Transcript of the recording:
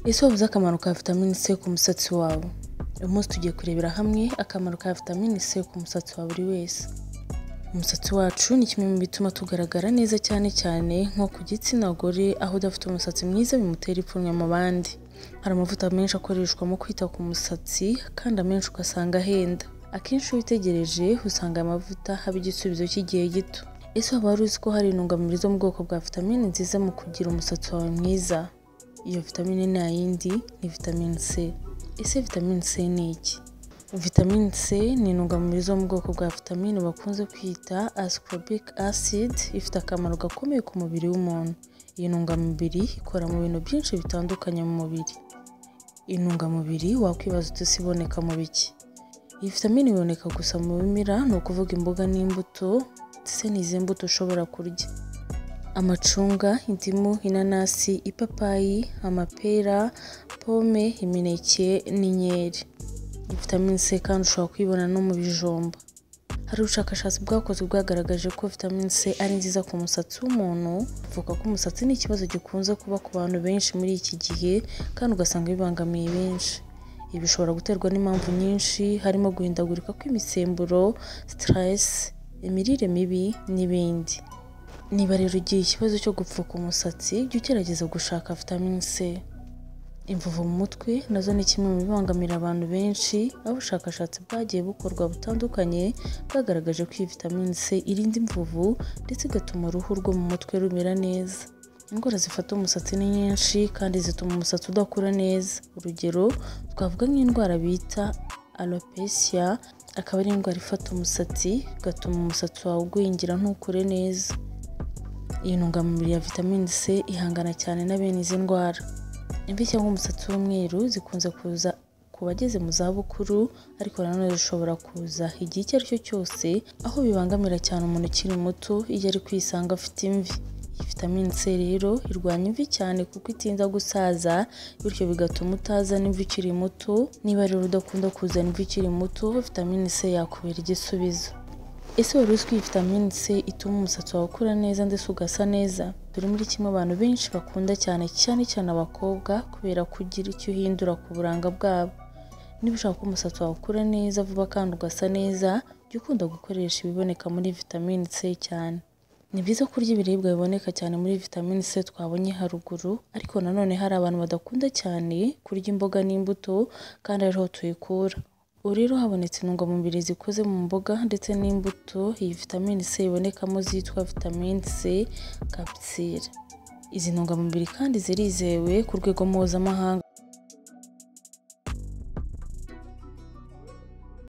Ese waba uzi akamaro ka vitamine C ku musatsi wawe? Uyu munsi tugiye kurebera hamwe akamaro ka vitamine C ku musatsi wa buri wese. Umusatsi wacu ni kimwe mu bituma tugaragara neza cyane cyane nko ku gitsina gore, aho udafite umusatsi mwiza bimutera ipfunwe mu bandi. Hari amavuta menshi akoreshwa mu kwita ku musatsi kandi amenshi ugasanga ahenda. Akenshi iyo witegereje usanga aya mavuta aba igisubizo cy'igihe gito. Ese waba wari uzi ko hari intungamubiri zo mu bwoko bwa vitamine nziza mu kugira umusatsi wawe mwiza? Iyo vitamine nta yindi ni vitamine C. Ese vitamine C ni iki? Vitamine C ni intungamubiri zo mu bwoko bwa vitamine bakunze kwita ascorbic acid, ifite akamaro gakomeye ku mubiri w'umuntu. Iyi ntungamubiri ikora mu bintu byinshi bitandukanye mu mubiri. Intungamubiri wakwibaza uti ese iboneka mu biki? Iyi vitamine iboneka gusa mu bimera, ni ukuvuga imboga n'imbuto, ndetse n'izi mbuto ushobora kurya: amacunga, indimu, inanasi, ipapayi, amapera, pome, imineke n'inkeri. Vitamine C kandi ushobora kuyibona no mu bijumba. Hari ubushakashatsi bwakozwe bwagaragaje ko vitamine C ari nziza ku musatsi w'umuntu. Kuvuka k'umusatsi ni ikibazo gikunze kuba ku bantu benshi muri iki gihe kandi ugasanga bibangamiye benshi. Ibi bishobora guterwa n'impamvu nyinshi harimo guhindagurika kw'imisemburo, stress, imirire mibi n'ibindi. Niba rero ugiye ikibazo cyo gupfuka umusatsi, jya ugerageza gushaka vitamine C. Imvuvu mu mutwe nazo ni kimwe mu bibangamira abantu benshi, aho ubushakashatsi bwagiye bukorwa butandukanye bwagaragaje ko iyi vitamine C irinda imvuvu ndetse igatuma uruhu rwo mu mutwe rumera neza. Indwara zifata umusatsi ni nyinshi kandi zituma umusatsi udakura neza. Urugero twavuga nk'indwara bita alopecia, akaba ari indwara ifata umusatsi igatuma umusatsi wawe ugwingira ntukure neza. Iyi ntungamubiri ya vitamine C ihangana cyane na bene izi ndwara. Imvi cyangwa umusatsi w'umweru zikunze kuza ku bageze mu zabukuru, ariko nanone zishobora kuza igihe icyo ari cyo cyose, aho bibangamira cyane umuntu ukiri muto iyo ari kwisanga afite imvi. Iyi vitamine C rero irwanya imvi cyane kuko itinda gusaza, bityo bigatuma utazana imvi ukiri muto. Niba rero udakunda kuzana imvi ukiri muto, vitamine C yakubera igisubizo. Ese wari uzi ko iyi vitamine C ituma umusatsi wawe ukura neza ndetse ugasa neza? Turi muri kimwe abantu benshi bakunda cyane cyane cyane abakobwa, kubera ko ugira icyo uhindura ku buranga bwabo. Niba ushaka ko umusatsi wawe ukura neza vuba kandi ugasa neza, jya ukunda gukoresha ibiboneka muri vitamine C cyane. Ni byiza kurya ibiribwa biboneka cyane muri vitamine C twabonye haruguru, ariko nanone hari abantu badakunda cyane kurya imboga n'imbuto kandi ariho tuyikura. Ubu rero habonetse intungamubiri zikoze mu mboga ndetse n'imbuto iyi vitamine C ibonekamo zitwa vitamine C capsule. Izi ntungamubiri kandi zirizewe ku rwego mpuzamahanga.